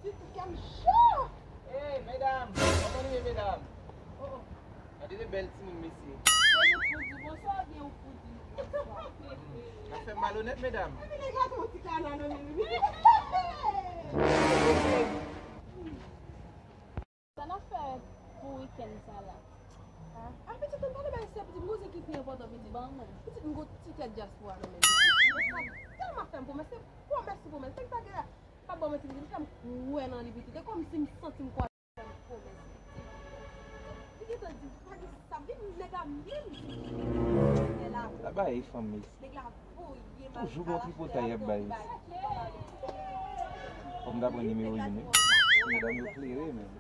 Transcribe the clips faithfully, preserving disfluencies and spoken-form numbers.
Ti kè m cho! Hey, medam! Kòman nou ye, medam? Oh, oh. Gade de bèl timoun, mesye. Se nou pou di bonswa oubyen ou pou di nou bonswa? Sa fè malonèt, medam. Epi nèg la tou ti kana nan men li. Sa n ap fè pou wikenn sa la? Ah, pitit, m pale bay sè pitit, m gon zen ki pi enpòtan, pitit. Ban mwen. Pitit, m gon ti tèt dyaspora nan men pitit. Nèg sa tèlman fè m pwomès, se pwomès sou pwomès. Nèg sa gen la, pa ban mwen ti pitit, li fè m kwè nan li, pitit. E kòmsi m santi m kwè. Li gentan di, pa gen sa, vin nèg la menm. Sa bay fanm, mesye. Nèg la voye m al. Toujou gon tripotay y ap bay. Fò m ta pran nimewo youn wi. Medam yo klere menm.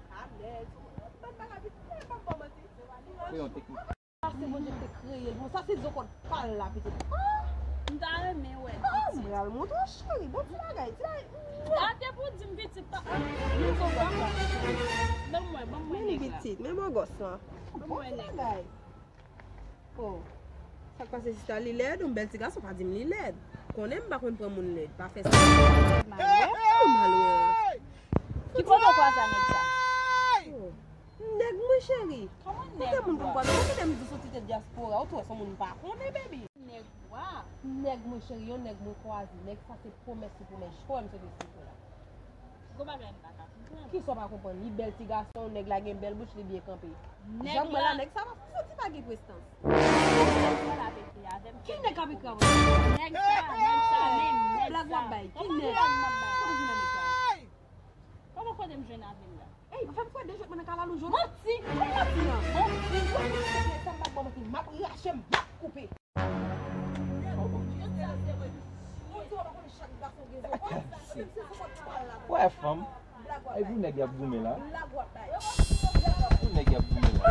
Fè yon teknik. Sa se Bondye ki te kreye l. Bon, sa se zo kòd pa l la, pitit. Ah! M ta renmen wè l, pitit. M pral montre w, cheri. Bon ti bagay. Ti bagay. Gade pou di m pitit pa. Ban mwen, ban mwen nèg la. Men pitit, men mangòs lan. Ban mwen nèg la. Oh. Sa k pase, sista? Li lèd? Yon bèl ti gason, pa di m li lèd. Konnen m pa konn pran moun lèd. Pa fè sa. Malwè. Oh, malwè. Ki kote w kwaze a nèg sa? Oh. Nèg mwen, cheri. Kòman nèg ou a? Kote moun pou m kwaze? Kote m di sou ti tèt dyaspora? Ou tou wè se yon moun m pa konnen, baby. Nèg ou a? Nèg mwen, cheri, yon nèg mwen kwaze. Nèg sa se pwomès sou pwomès. Jis wè m sot esplike w la. Gon bagay m pa ka konprann. Kisa w pa konprann? Li bèl ti gason, nèg la gen bèl bouch, li byen kanpe. Jan m wè la, nèg sa pa fouti pa gen prestans. Nèg sa l ap ekri avè m. Ki nèg k ap ekri avè w? Nèg sa, nèg sa menm, nèg sa. Blag w ap bay? Ki nèg? Kote w jwenn nèg sa? Kòman kote m jwenn avè l la? Ey, pa fè m fè de jwèt mwen nan kalalou jodi. Manti! Manti an! Manti! Sa m pa t ba w manti, m ap rache, m ap koupe. Wè fanm. Ay, pou nèg y ap goumen la. Pou nèg y ap goumen la.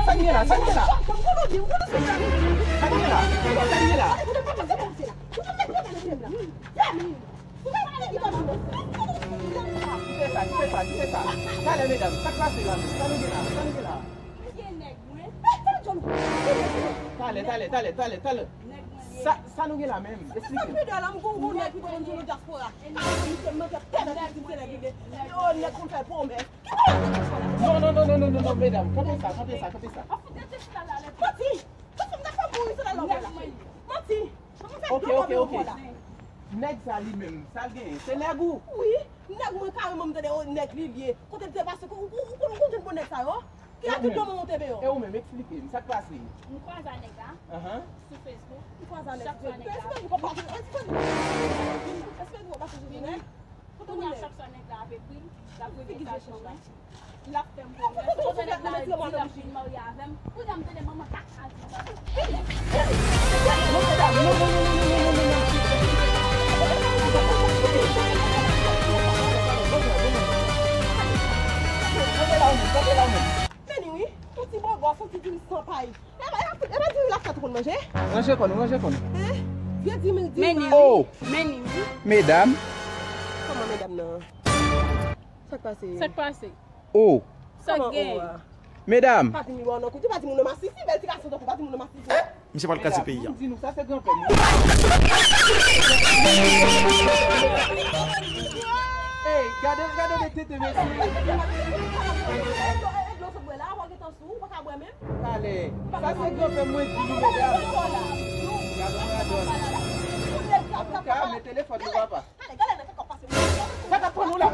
Sa n gen la? Sa n gen la? Sa n gen la? Sa n gen la? Kite sa, kite sa, kite sa. Talè, medam, sa k pase la menm? Sa nou gen la? Sa nou gen la? Talè, talè, talè, talè, talè. Sa, sa nou gen la menm? Esplike m. Non, non, non, non, non, non, non, medam, kanpe sa, kanpe sa, kanpe sa. Manti! Sa fanm nan fè mouri sou la lòm la. Manti! Ok, ok, ok. Nèg sa li menm, sa l genyen? Se nèg ou? Wi, nèg mwen kareman, m tande, o, nèg li l ye. Kote l te pase, ou, ou, ou konn, ou konn jen bon nèg sa yo? Ki a tout moun monte deyò. E ou menm, eksplike m, sa k pase? M kwaze a nèg la sou Facebook. M kwaze a nèg sou Facebook. Espe ou pa pase, espe ou pa pase sou nèg? Kounye a chak swa nèg la ap ekri m, l ap rele sa sou mwen. L ap fè m pwomès. Kounye a nèg la di l ap vin marye avè m. Kounye a m tande manman kaka di m. Men ni wi, yon ti bògòs, yon ti diri san pay. E pa, e pa, e pa diri lakay ou konn manje? Ranje kò nou, ranje kò nou. Hein? Vye diri, diri. Men ni wi. Oh! Men ni wi. Medam. Kòman medam nan? Sa k pase? Sa k pase? Oh! Sa k gen? Medam. Pa di m li ba w nan kou. Di pa di moun nan masisi, bèl ti gason tankou, pa di moun nan masisi. Misye pral kraze peyi a. Di nou sa se granpè m. Ey, gade, gade de tete mesye. Talè. Sa se granpè m mwen di nou medam. Antouka, men telefòn nou papa. Sa k ap pran nou la?